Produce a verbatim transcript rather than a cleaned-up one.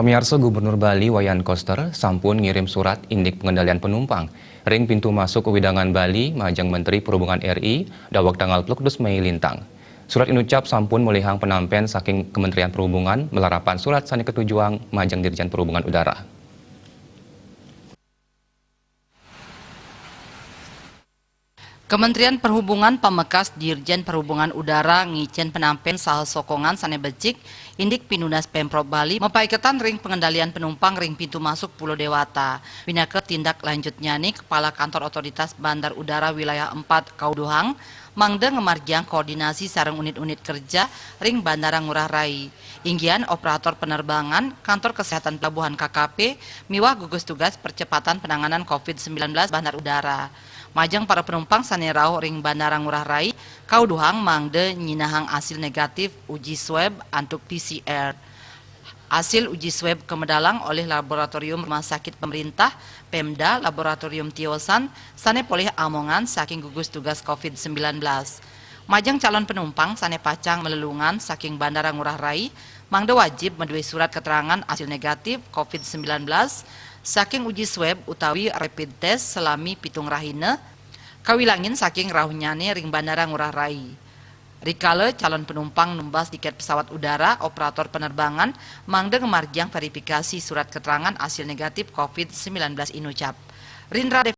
Miarso, Gubernur Bali Wayan Koster sampun ngirim surat indik pengendalian penumpang ring pintu masuk wewidangan Bali majeng Menteri Perhubungan R I daweg tanggal dua puluh Mei lintang. Surat inucap sampun molihang penampen saking Kementerian Perhubungan malarapan surat sane katujuang majeng Dirjen Perhubungan Udara. Kementerian Perhubungan pamekas Dirjen Perhubungan Udara ngicen penampen saha sokongan sane becik indik pinunas Pemprov Bali mapaiketan ring pengendalian penumpang ring pintu masuk Pulau Dewata. Pinaka tindak lanjutnyane, Kepala Kantor Otoritas Bandar Udara Wilayah empat kauduhang mangda ngamargiang koordinasi sareng unit-unit kerja ring Bandara Ngurah Rai. Inggihan operator penerbangan, Kantor Kesehatan Pelabuhan K K P, miwah gugus tugas percepatan penanganan covid sembilan belas bandar udara. Majeng para penumpang sane rauh ring Bandara Ngurah Rai, kauduhang mangda nyinahang asil negatif uji swab antuk P C R. Asil uji swab kamedalang olih laboratorium rumah sakit pemerintah, Pemda, laboratorium tiosan, sane polih amongan saking gugus tugas covid sembilan belas. Majeng calon penumpang sane pacang malelungan saking Bandara Ngurah Rai, mangda wajib madue surat keterangan asil negatif covid sembilan belas saking uji swab utawi rapid test salami pitung rahina, kawilangin saking rauhnyane ring Bandara Ngurah Rai. Rikala calon penumpang numbas tiket pesawat udara, operator penerbangan mangda ngamargiang verifikasi surat keterangan asil negatif covid sembilan belas inucap. Rindra